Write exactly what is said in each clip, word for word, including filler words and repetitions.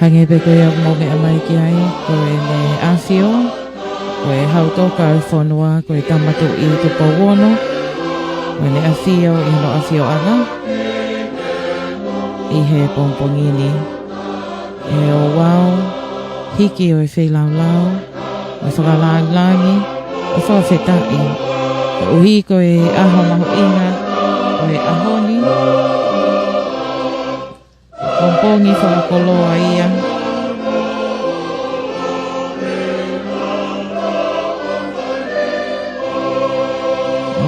Hangē pē ko ia ʻoku mou meʻa mai ki ai, ko ʻEne ʻAfio, ko e Hautoka ʻo e fonua, ko e Tama Tuʻi Tupou Ono, ko ʻEne ʻAfio ʻi hono ʻafioʻanga ʻi he pongipongi ni. ʻE ouau, hiki ʻo e feilaulau, ʻo e fakalāngilangi, ʻo e fakafetaʻi, koeʻuhi ko e ʻaho mahuʻinga ʻo e ʻaho ni, pongipongi fakakoloa ia.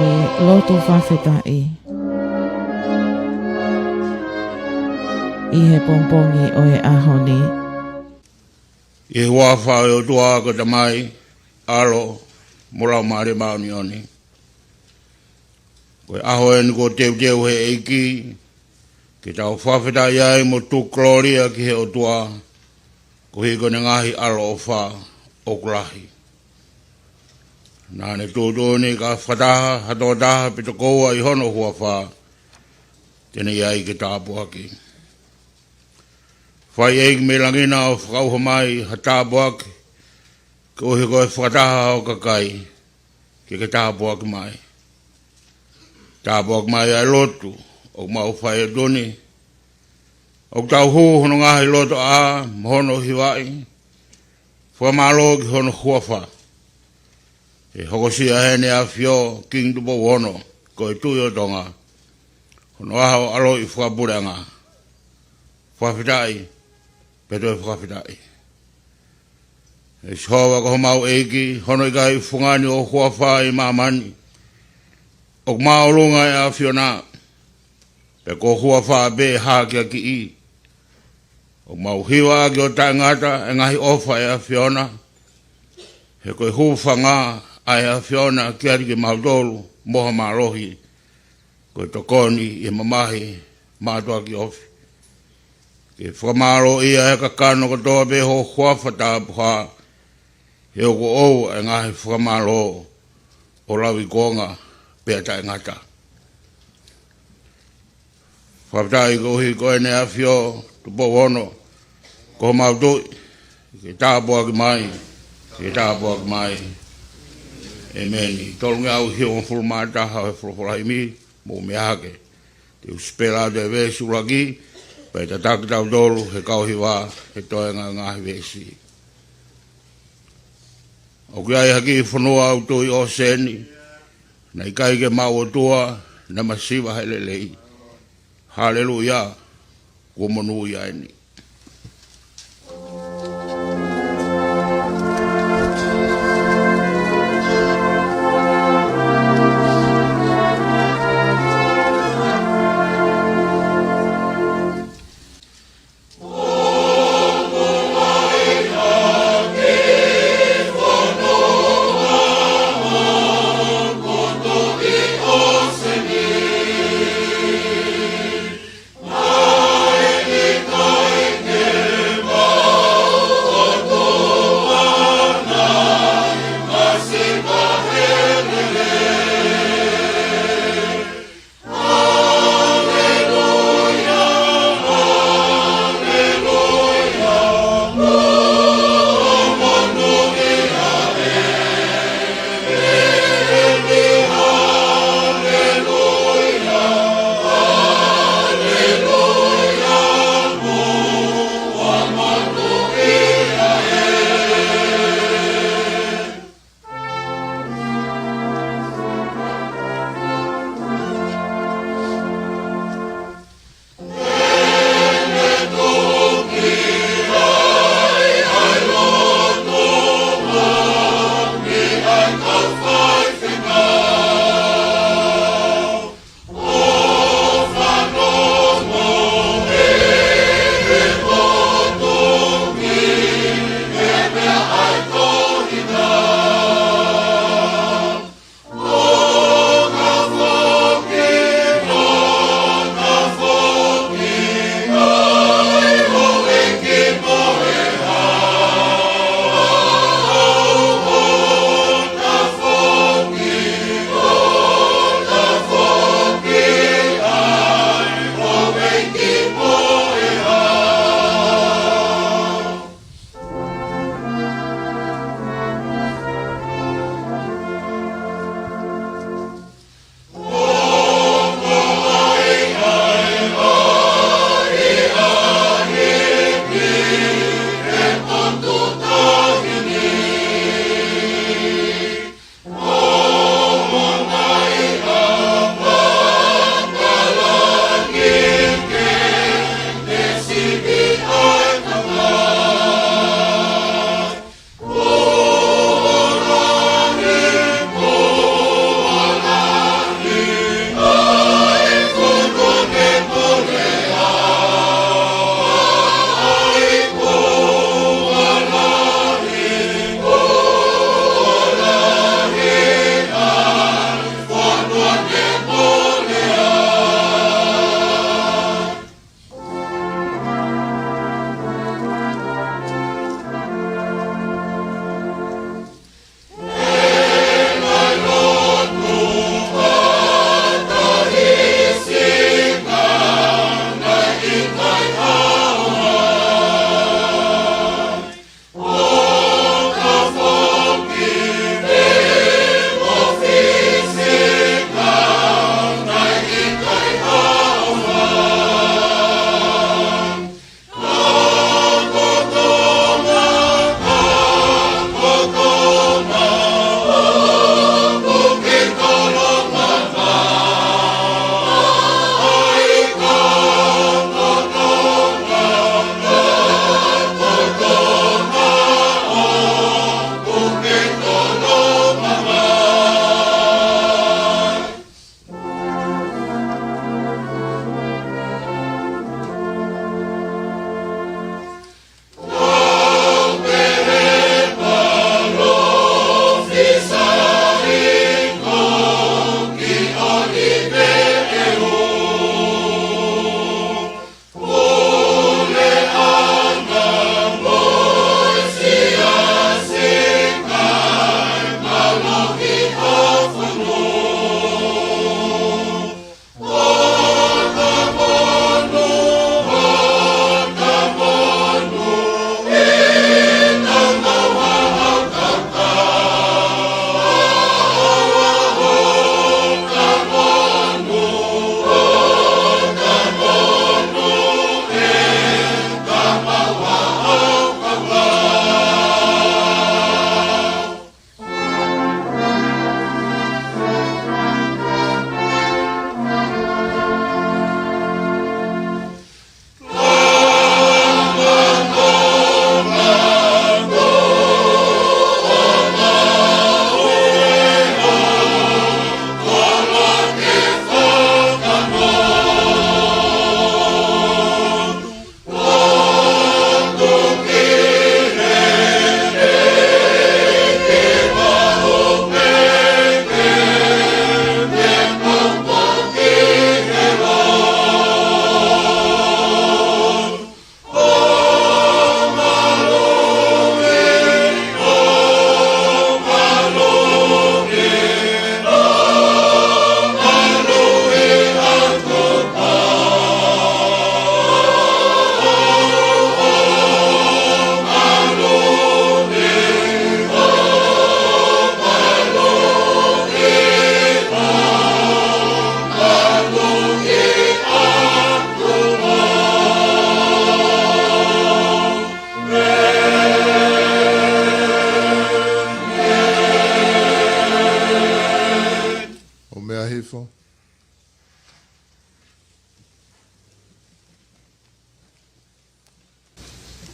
ʻE lotu fakafetaʻi ʻi he pongipongi ʻo e ʻaho ni. ʻI he huafa ʻo e ʻOtua ko e Tamai, ʻAlo, mo e Laumālie Māʻoniʻoni. Ko e ʻaho eni kuo teuteu ʻe he ʻEiki, ke tau fakafetaʻi ai mo tuku kolōlia ki he ʻOtua, koeʻuhi ko ʻene ngaahi ʻaloʻofa ʻoku lahi. Naʻa ne tuʻutuʻuni ka fakataha ha tokotaha pe toko ua ʻi hono huafa, te ne ʻi ai ke tāpuaki. Fai, ʻEiki mei langi na, ʻo fakauho mai ha tāpuaki, koeʻuhi ko e fakataha ʻo e kakai, ke ke tāpuaki mai. Tāpuaki mai ʻa e lotu ʻoku mau fai atu ni, ʻoku tau hū hono ngaahi loto ʻā mo hono hivaʻi, fakamālō ki hono huafa. ʻE hokosia ʻe heʻene ʻAfio, Kingi Tupou Ono, ko e Tuʻi ʻo Tonga, hono ʻaho ʻaloʻi fakapuleʻanga. Fakafetaʻi, pea toe fakafetaʻi. ʻE Sihova ko homau ʻEiki, hono ʻikai fungani ho huafa ʻi māmani. ʻOku māʻolunga ʻa e ʻAfiona, pea ko ho huafa pē ʻe hākeakiʻi. ʻOku mau hiva ʻaki ʻo taʻengata ʻa e ngaahi ʻofa ʻa e ʻAfiona, he ko e hūfanga ʻa e ʻAfiona kiate kimautolu mo ha mālohi, ko e tokoni ʻi he mamahi mātuʻaki ofi. Ke fakamālōʻia ʻe he kakano kotoa pē ho huafa tapuhā, he ʻoku ʻoʻou ʻa e ngaahi fakamālō ʻo lauikuonga pea taʻengata. Fakafetaʻi koeʻuhi ko ʻEne ʻAfio, Tupou Ono, ko homau Tuʻi, ke tāpuaki mai, ke tāpuaki mai. ʻEmeni. Tolungeau hivangofulu mā taha ʻo e folofola himi, mou meʻa hake. Te u sipela atu e veesi ʻuluaki, pea tataki tautolu ʻe he kau hiva he toenga ngaahi veesi. ʻOku ʻi ai ha kiʻi fonua ʻoku tuʻu ʻi ʻōseni, naʻe ʻikai ke maʻu ʻOtua, naʻe masiva he lelei. Haleluia, kuo monūʻia eni.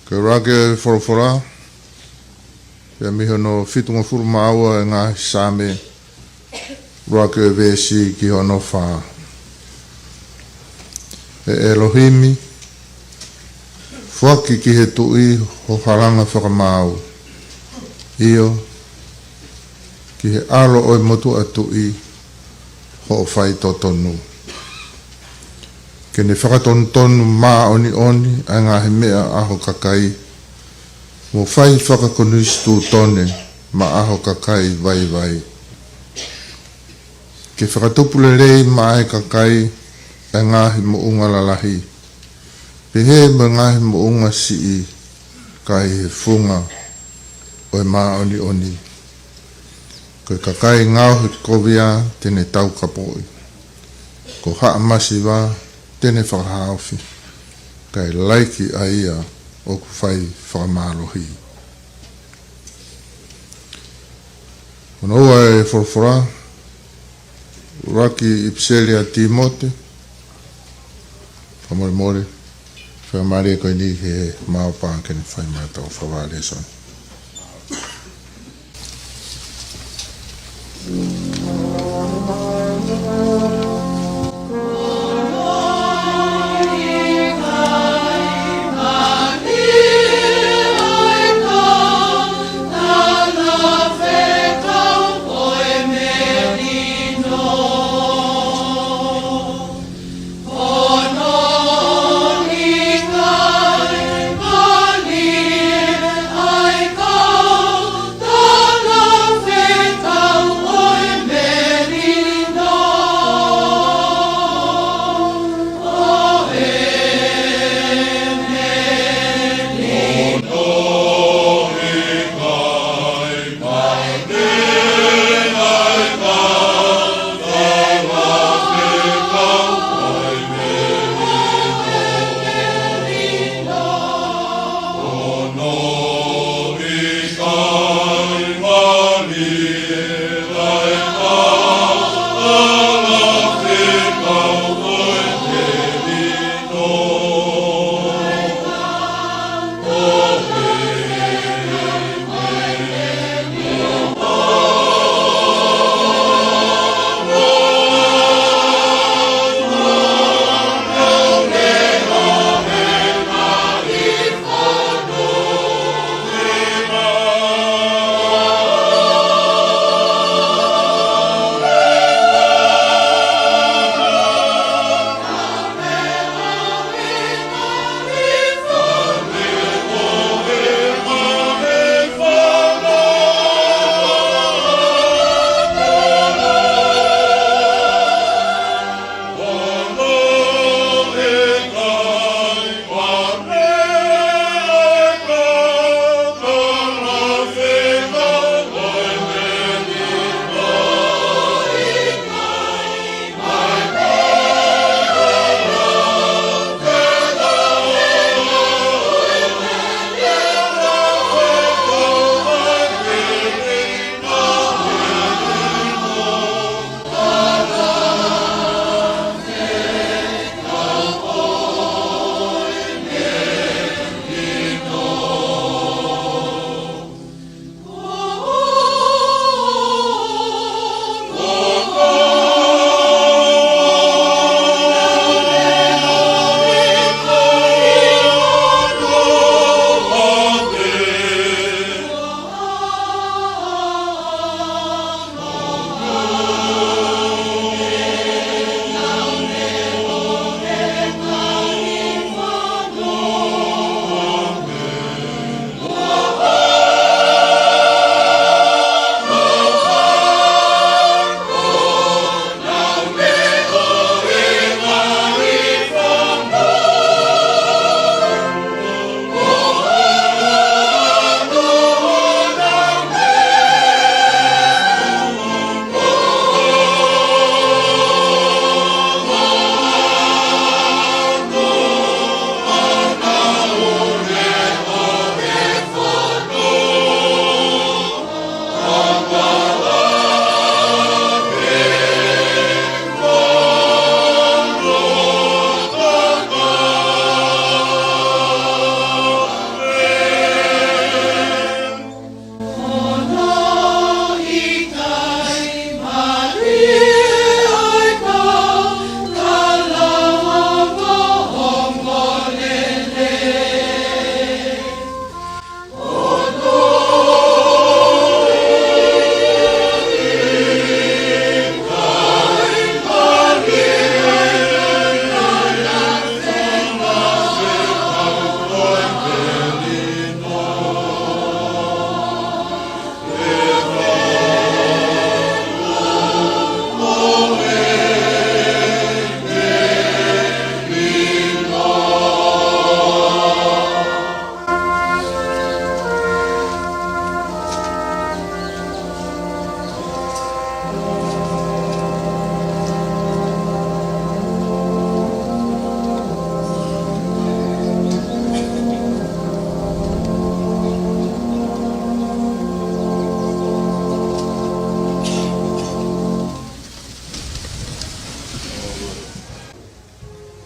Ko e ʻuluaki ʻo e folofola, pea mei hono fitungofulu mā ua ʻo e ngaahi Saame, ʻuluaki ʻo e veesi ki hono fā. ʻE ʻElohimi, foaki ki he tuʻi ho halanga fakamaau, ʻio, ki he ʻalo ʻo e motuʻa tuʻi hoʻo faitotonu. Ke ne fakatonutonu māʻoniʻoni ʻa e ngaahi meʻa ʻa ho kakai, mo fai fakakonisitūtone maʻa ho kakai vaivai. Ke fakatupu lelei maʻa e kakai ʻa e ngaahi moʻunga lalahi, pehē mo e ngaahi moʻunga siʻi, ka ʻi he funga ʻo e māʻoniʻoni. Ko e kakai ngaohikovia te ne taukapoʻi, ko haʻa masiva te ne fakahaofi, kae laiki ʻa ia ʻoku fai fakamālohi. Ko hono ua ʻo e folofola, ʻuluaki ʻipiseli ʻa Tīmote, fakamolemole, fakamālie ko eni ki he maopa ke ne fai mai ʻetau fakavahaʻa lēsoni.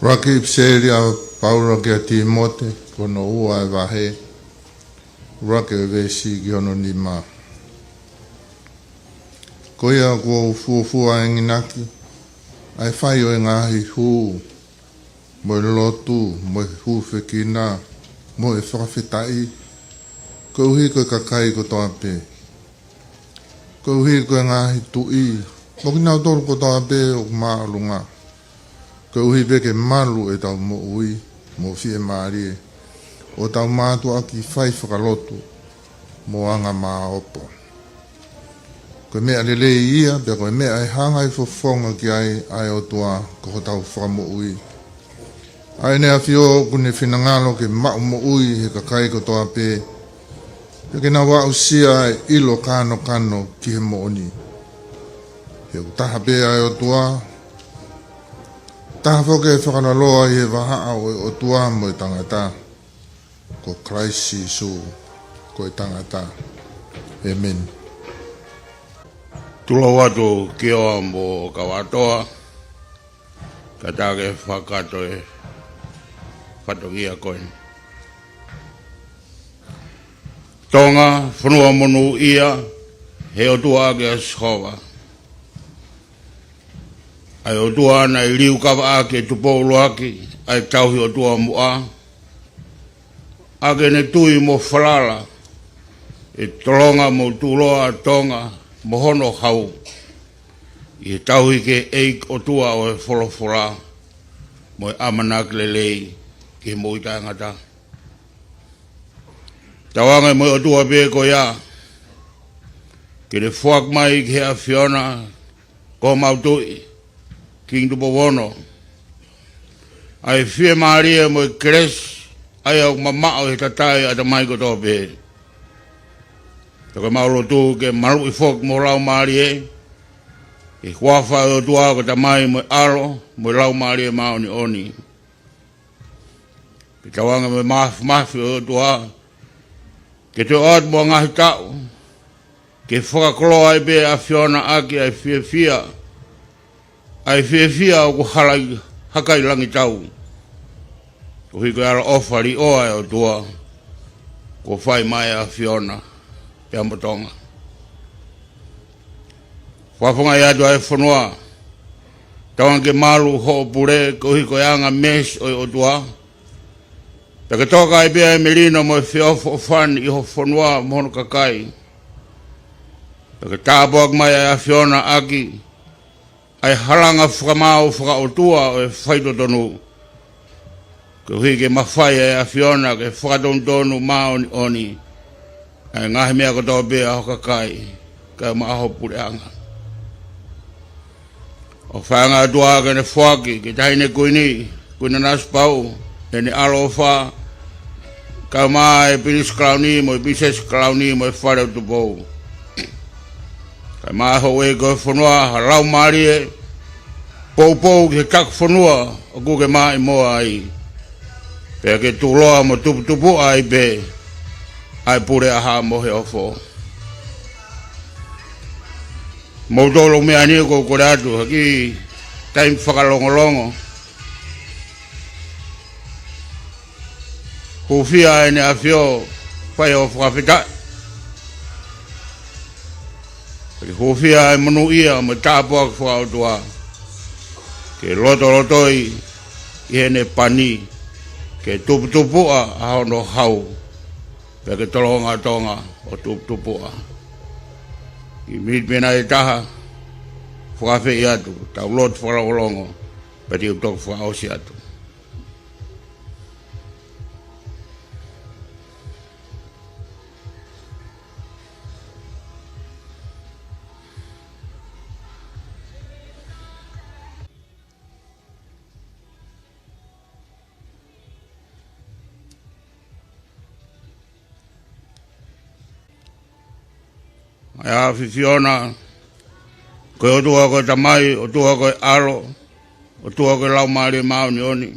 ʻUluaki ʻipiseli ʻa Paula kia Tīmote, ko hono ua ʻo e vahe, ʻuluaki ʻo e veesi ki hono nima. Ko ia kuo u fuofua enginaki ʻa e fai ʻo e ngaahi hū, mo e lotu, mo e hūfekina, mo e fakafetaʻi, koeʻuhi ko e kakai kotoa pē, koeʻuhi ko e ngaahi tuʻi, mo kinautolu kotoa pē ʻoku māʻolunga, koeʻuhi pē ke malu ʻetau moʻui mo fiemālie, ʻo tau mātuʻaki fai fakalotu mo anga māopo. Ko e meʻa lelei ia, pea ko e meʻa ʻe hanga ʻe fofonga ki ai ʻa e ʻOtua ko hotau Fakamoʻui, ʻa ʻEne ʻAfio ʻoku ne finangalo ke maʻu moʻui ʻi he kakai kotoa pē, pea ke nau aʻusia ʻa e ʻilo kanokano ki he moʻoni. He ʻoku taha pē ʻa e ʻOtua, taha foki ʻa e fakalaloa ʻi he vahaʻa ʻo e ʻOtua mo e tangata, ko Kalaisi Sīsū ko e tangata. ʻĒmeni. Tulou atu ki ʻoa mo kavatoa, ka ta ke fakatoe fatongia ko eni. Tonga, fonua monūʻia, he ʻOtua ʻa Sihova. ʻA e ʻOtua naʻe liukava ʻaki ʻe Tupou ʻUluaki ʻa e tauhi ʻotua muʻa, ʻa ʻene tui mo falala ʻe Tolonga mo Tuloa Tonga mo hono hau, ʻi he tauhi ki he ʻEiki ʻOtua ʻo e folofola mo e ʻamanaki lelei ki he moʻui taʻengata. Tauange mo e ʻOtua pē ko ia ke ne foaki mai ki he ʻAfiona ko homau Tuʻi, Kingi Tupou Ono, ʻa e fiemālie mo e kelesi ʻa ia ʻoku mamaʻo ʻi he tatae ʻa e ʻatamai kotoa pē. Pea ko ʻemau lotu ke maluʻi foki mo e Laumālie, ʻi he huafa ʻo e ʻOtua ko e Tamai mo e ʻAlo mo e Laumālie Māʻoniʻoni. Ke tauange mo e māfimafi ʻo e ʻOtua ke toe ʻoatu mo e ngaahi taʻu, ke fakakoloa ai pē ʻa e ʻAfiona ʻaki ʻa e fiefia, ʻa e fiefia ʻoku halai haka ʻi langi tau, koeʻuhi ko e ʻaloʻofa līʻoa ʻa e ʻOtua kuo fai mai ʻa e ʻAfiona pea mo Tonga. Fakafofongaʻi atu ʻa e fonua, tauange ke malu hoʻo pule koeʻuhi ko e anga meesi ʻo e ʻOtua, pea ke toka ai pē ʻa e melino mo e feʻofoʻofani ʻi ho fonua mo hono kakai. Pea ke tāpuaki mai ʻa e ʻAfiona ʻaki ʻa e halanga fakamaau fakaʻotua ʻo e faitotonu, koeʻuhi ke mafai ʻa e ʻAfiona ke fakatonutonu māʻoniʻoni ʻa e ngaahi meʻa kotoa pē ʻa ho kakai, kae ʻumaʻā ho puleʻanga. ʻOfa ange ʻOtua ke ne foaki ki he Taʻahine Kuini, Kuini Nanasipauʻu, ʻene ʻaloʻofa, kae ʻumaʻā e Pilinisi Kalauni mo e Pilinisesi Kalauni mo e Fale ʻo Tupou. Kae ʻumaʻā e houʻeiki ʻo e fonua ha laumālie poupou ki he taki fonua ʻoku ke maʻimoa ai, pea ke tuʻuloa mo tuputupuʻa ai pē ʻa e pule ʻa Haʻa Moheofo. Mou tolo meʻa ni ʻoku ou kole atu ha kiʻi taimi fakalongolongo. Hūfia ʻEne ʻAfio, fai hoʻo fakafetaʻi. Ke hūfia ʻa e monūʻia mo e tāpuaki fakaʻotua, ke lotolotoi ʻi heʻene pani, ke tuputupuʻa ʻa hono hau, pea ke tolonga ʻa Tonga ʻo tuputupuʻa. ʻI he miniti pē ʻe taha, fakaafeʻi atu, tau lotu fakalongolongo, pea te u toki fakaʻosi atu. ʻA e ʻAfiona, ko e ʻOtua ko e Tamai, ʻOtua ko e ʻAlo, ʻOtua ko e Laumālie Māʻoniʻoni.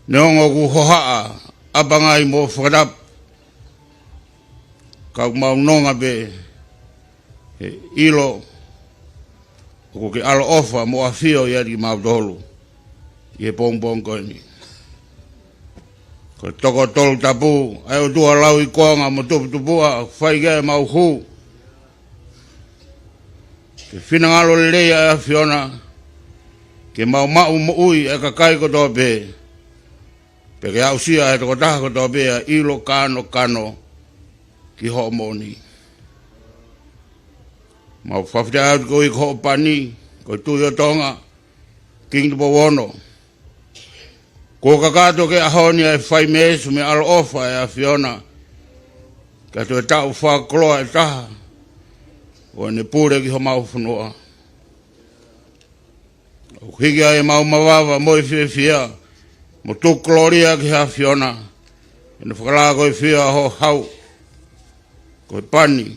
Neongo ʻoku hohaʻa, ʻapangai mo fakatapu, ka ʻoku mau nonga pē he ʻilo ʻOku ke ʻaloʻofa mo ʻafio ʻiate kimautolu ʻi he pongipongi ko eni. Ko e toko tolu tapu ʻa e ʻOtua lauikuonga mo tuputupuʻa, fai ki ai ʻemau hū. Ke finangalo lelei ʻa e ʻAfiona, ke mau maʻu moʻui ʻa e kakai kotoa pē, pea ke aʻusia ʻe he tokotaha kotoa pē ʻa e ʻilo kānokano ki hoʻo moʻoni. Mau fakafetaʻi atu koeʻuhi ko hoʻo pani, ko e Tuʻi ʻo Tonga, Kingi Tupou Ono. Kuo kakato ki he ʻaho ni ʻa e fai meesi mo e ʻaloʻofa ʻa e ʻAfiona ki ha toe taʻu fakakoloa ʻe taha ʻo ʻene pule ki homau fonua. ʻOku hiki ai ʻemau mavava mo e fiefia, mo tuku kolōlia ki he ʻAfiona, ʻi hono fakalaka ko e fia ho hau, ko e pani,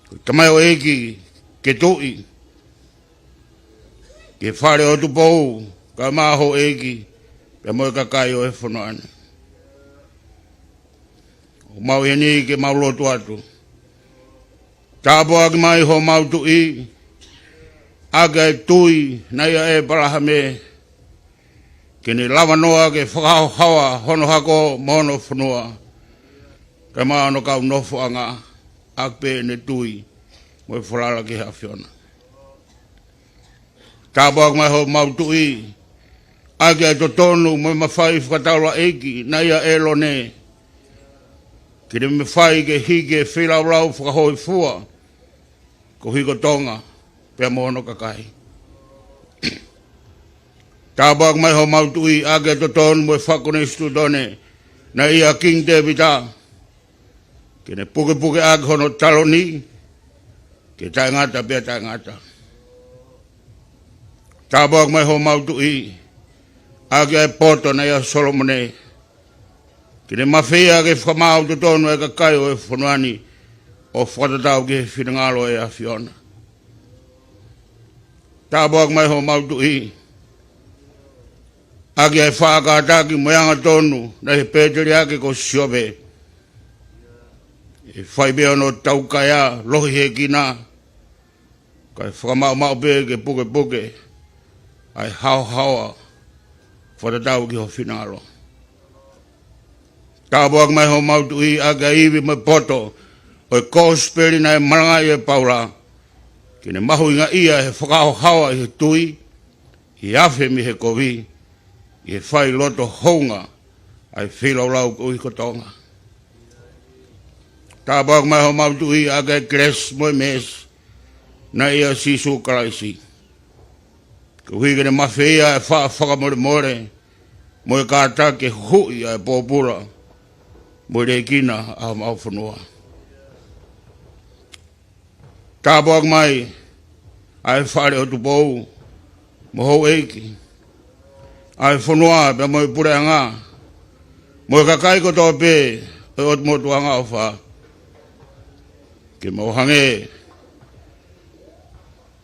ko e tamaioʻeiki ke tuʻi, ki he fale ʻo Tupou, kae ʻumaʻā houʻeiki, pea mo e kakai ʻo e fonua ni. ʻOku mau ʻi heni ke mau lotu atu. Tāpuaki mai homau Tuʻi, ʻaki ʻa e tui naʻe ʻia ʻĒpalahame, ke ne lava noa ke fakahaohaoa hono hako mo hono fonua, kae ʻumaʻā hono kau nofoʻanga, ʻaki pē ʻene tui mo e falala ki he ʻAfiona. Tāpuaki mai homau Tuʻi, ʻaki ʻa e totonu mo e mafai fakataulaʻeiki naʻe ʻia ʻĒlone, ke ne mafai ke hiki e feilaulau fakahōifua koeʻuhi ko Tonga pea mo hono kakai. Tāpuaki mai homau Tuʻi, ʻaki ʻa e totonu mo e fakakonisitūtone naʻe ʻia Kingi Tēvita, ke ne pukepuke ʻaki hono taloni ke taʻengata pea taʻengata. Tāpuaki mai homau Tuʻi, ʻaki ʻa e poto naʻe ʻia Solomone, ke ne mafeia ke fakamaau totonu ʻa e kakai ʻo e fonua ni ʻo fakatatau ki he finangalo ʻo e ʻAfiona. Tāpuaki mai homau Tuʻi, ʻaki ʻa e faʻa kātaki mo e angatonu naʻe ʻi he pēteliake ko Siope, ʻe fai pē hono taukaea, lohiekina, kae fakamaʻumaʻu pē ke pukepuke ʻa e haohaoa fakatatau ki ho finangalo. Tāpuaki mai homau Tuʻi, ʻaki ʻa e ivi mo e poto ʻo e kosipeli naʻe malangaʻi ʻe Paula, ke ne mahuʻingaʻia he fakahaohaoa ʻi he tui, ʻi he afe mei he kovi, ʻi he fai loto hounga ʻa e feilaulau koeʻuhi ko Tonga. Tāpuaki mai homau Tuʻi, ʻaki ʻa e kelesi mo e meesi naʻe ʻia Sīsū Kalaisi, koeʻuhi ke ne mafeia ʻa e faʻa fakamolemole mo e kātaki ke huhuʻi ʻa e pōpula mo e liʻekina ʻa homau fonua. Tāpuaki mai ʻa e fale ʻo Tupou mo houʻeiki, ʻa e fonua pea mo e puleʻanga, mo e kakai kotoa pē ʻo e ʻOtu Motu Angaʻofa, ke mau hangē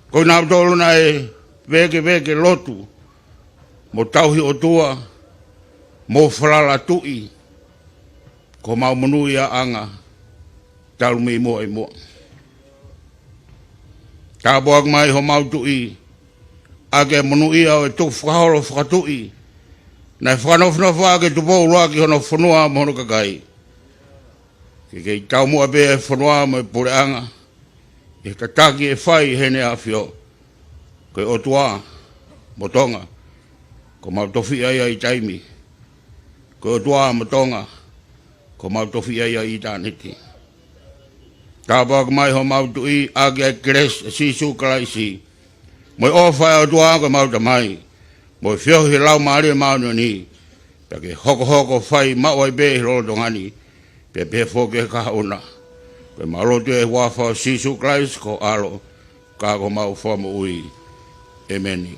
ko kinautolu naʻe vēkeveke lotu mo tauhi ʻOtua mo falala tuʻi, ko homau monūʻiaʻanga talu mei muʻa ʻi muʻa. Tāpuaki mai homau Tuʻi, ʻaki ʻa e monūʻia ʻo e tukufakaholo fakatuʻi naʻe fakanofonofo ʻaki ʻe Tupou ʻUluaki hono fonua mo hono kakai, ke kei taumuʻa pē ʻa e fonua mo e puleʻanga ʻi he tataki ʻe fai ʻe Heʻene ʻAfio. Ko e ʻOtua mo Tonga, ko homau tofiʻa ia ʻi taimi. Ko e ʻOtua mo Tonga, ko homau tofiʻa ia ʻi ʻitāniti. Tāpuaki mai homau Tuʻi, ʻaki ʻa e kelesi ʻa Sīsū Kalaisi, mo e ʻofa ʻa e ʻOtua ko homau Tamai, mo e feohi ʻa e Laumālie Māʻoniʻoni, pea ke hokohoko fai maʻu ai pē ʻi he lolotonga ni, pea pehē foki ki he kahaʻu na. Ko ʻemau lotu ʻi he huafa ʻo Sīsū Kalaisi ko ho ʻAlo, ka ko homau Fakamoʻui. ʻĒmeni.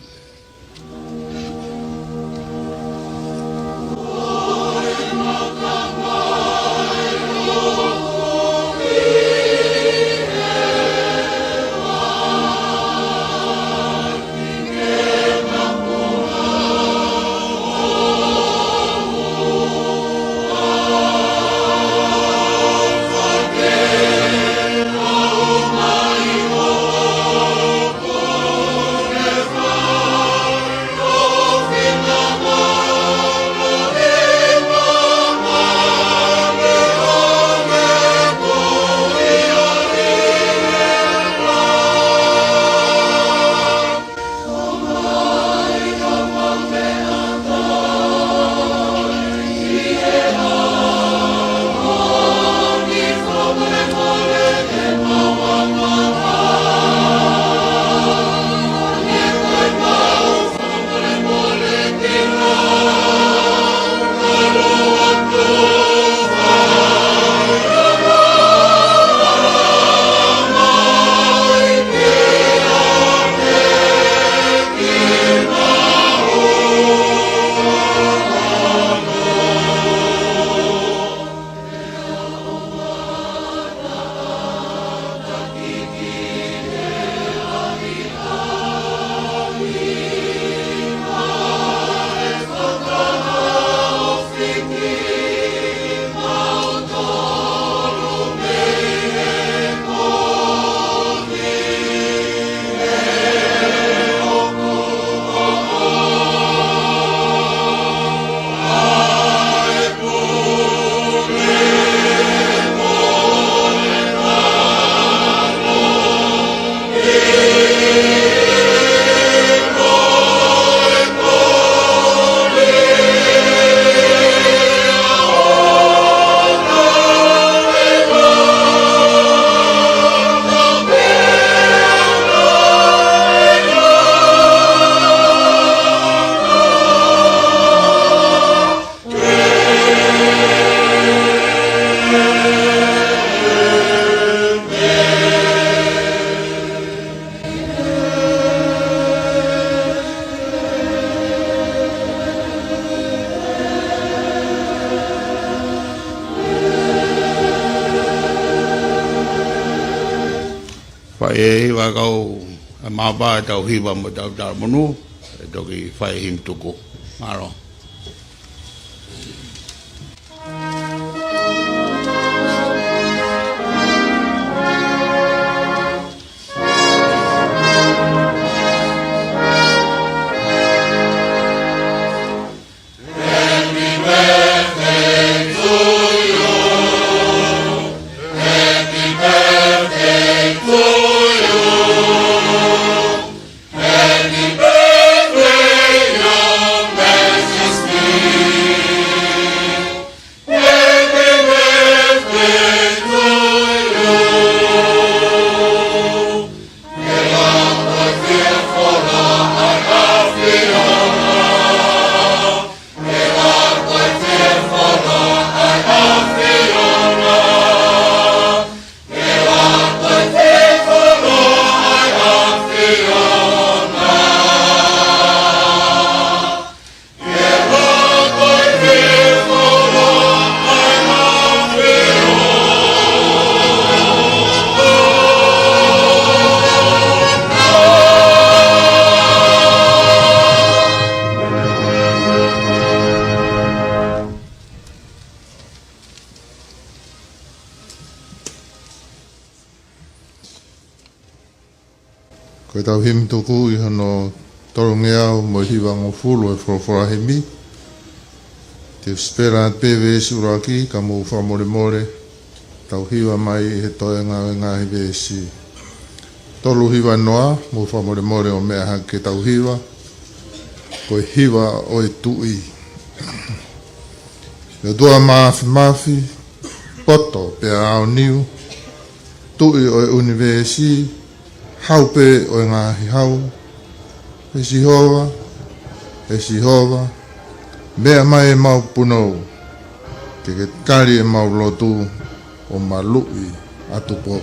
ʻE hiva kau ʻa e mapa ʻetau hiva mo ʻetau talamonū, ʻe toki fai himi tuku. Mālō. Ko ʻetau himi tuku ʻi hono tolungeau mo e hivangofulu ʻo e folofola himi. Te u sipela atu pē veesi ʻuluaki ka mou fakamolemole, tau hiva mai ʻi he toenga ʻo e ngaahi veesi. Tolu hiva noa, mou fakamolemole ʻo meʻa hake ke tau hiva. Ko e hiva ʻo e tuʻi. ʻE ʻOtua Māfimafi, poto pea aoniu, Tuʻi ʻo e ʻunivēsi, Hau pē ʻo e ngaahi hau, ʻe Sihova, ʻe Sihova, meʻa mai ʻemau punou, ke ke tali ʻemau lotu ʻo maluʻi ʻa Tupou.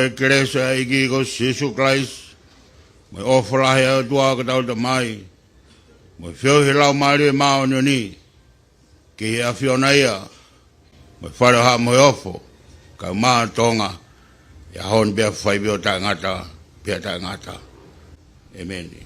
ʻE kelesi ʻa e ʻEiki ko Sīsū Kalaisi, mo e ʻofa lahi ʻa e ʻOtua ko hotau Tamai, mo e feohi ʻa e Laumālie Māʻoniʻoni, ke ʻi he ʻAfiona ia, mo e fale ʻo e haʻa mo e ofo, kae ʻumaʻā ʻa Tonga, ʻi he ʻaho ni pea fai pē ʻo taʻengata pea taʻengata. ʻĒmeni.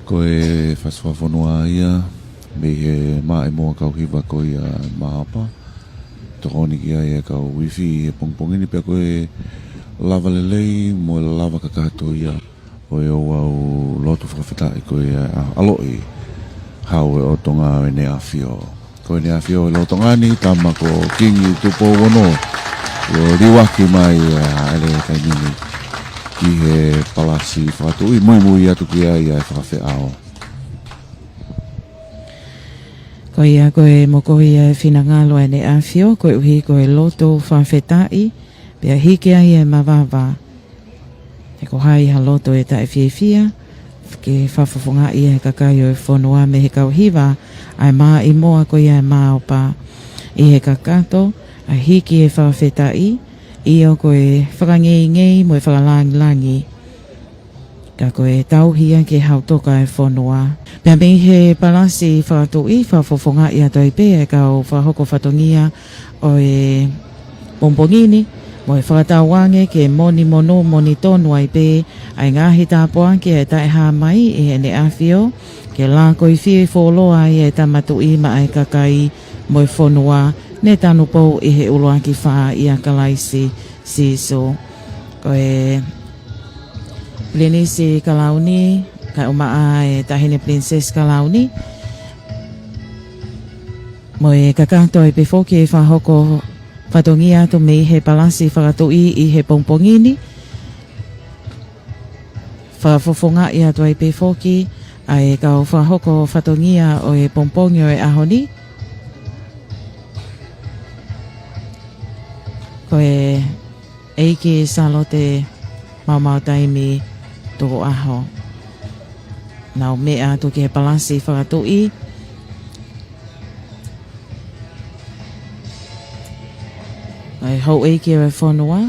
Ko e fasi fakafonua ia, mei he maʻimoa kau hiva ko ia ʻa e Maʻopa. Tokoni ki ai ʻa e kau ifi he pongipongi ni pea ko e lava lelei mo e lava kakato ia ʻo e ouau lotu fakafetaʻi ko ia ʻa ʻAloʻi Hau ʻo Tonga ʻEne ʻAfio. Ko ʻEne ʻAfio ʻi Lolotonga ni, tama ko Kingi Tupou Ono. ʻO liuaki mai ʻa e taimi ni ki he palasi fakatuʻi, muimui atu ki ai ʻa e fakafeʻao. Ko ia ko e mokohi ʻa e finangalo ʻa ʻEne ʻAfio, koeʻuhi ko e lotu fakafetaʻi, pea hiki ai ʻa e mavava. He ko hai ha loto ʻe taʻefiefia, ke fakafofongaʻi ʻe he kakai ʻo e fonua mei he kau hiva ʻa e maʻimoa ko ia ʻa e Maʻopa. ʻI he kakato, ʻa e hiki ʻa e fakafetaʻi, ʻio ko e fakangeingei mo e fakalāngilangi. Ka ko e tauhi ia ki he hautoka ʻa e fonua. Pea mei he palasi fakatuʻi, fakafofongaʻi atu ai pē ʻa e kau fakahoko fatongia ʻo e pongipongi ni, mo e fakatauange ke monimonū monitonu ai pē ʻa e ngaahi tāpuaki ʻa e taʻehāmai ʻi heʻene ʻAfio, ke lakoifie fuoloa ai ʻa e Tama Tuʻi maʻa e kakai mo e fonua, ne tanupou ʻi he ʻuluaki fā ʻia Kalaisi Sīsū. Ko e Pilinisi Kalauni, kae ʻumaʻā ʻa e Taʻahine Pilinisesi Kalauni, mo e kakato ai pē foki ʻa e fakahoko fatongia atu mei he palasi fakatuʻi ʻi he pongipongi ni. Fakafofongaʻi atu ai pē foki ʻa e kau fakahoko fatongia ʻo e pongipongi ʻo e ʻaho ni. Ko e ʻEiki Sālote Maumau Taimi Tukuʻaho. Nau meʻa atu ki he palasi fakatuʻi. ʻA e houʻeiki ʻo e fonua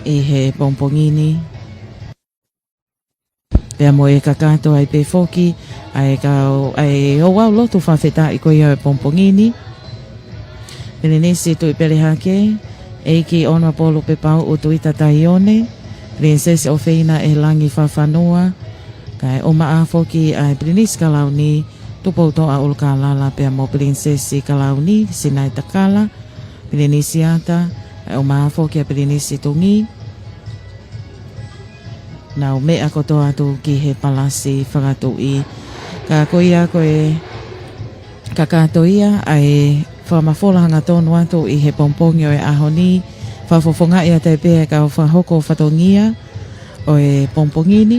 ʻi he pongipongi ni. Pea mo e kakato ai pē foki ʻa e kau, ʻa e ouau lotu fakafetaʻi ko ia ʻo e pongipongi ni. Pilinisi Tuʻipelehake, ʻEiki Honourable Pepauʻu Tuita Taione, Pilinisesi ʻofeina ʻElangi Fafanua, kae ʻumaʻā foki ʻa e Pilinisi Kalauni Tupoutoʻa ʻUlukālala pea mo Pilinisesi Kalauni Sinaitakala, Pilinisi Ata, kae ʻumaʻā foki ʻa Pilinisi Tungi. Nau meʻa kotoa atu ki he palasi fakatuʻi. Ka ko ia ko e kakato ia ʻa e fakamafola hangatonu atu ʻi he pongipongi ʻo e ʻaho ni, fakafofongaʻi atu ai pē ʻa e kau fakahoko fatongia ʻo e pongipongi ni,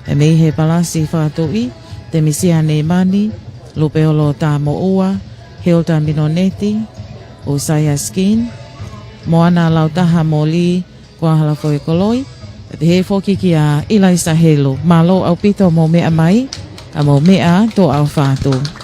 ʻa e mei he palasi fakatuʻi, Temisia Neimani, Lupeolo Tamoʻua, Hilda Minoneti, ʻUsaia Skin, Moana Lautaha Moli, Kuahala Foekoloi, Pehē foki kia ʻIlaisa Helu, mālō ʻaupito hoʻomou meʻa mai, ka mou meʻa toʻa ʻofa atu.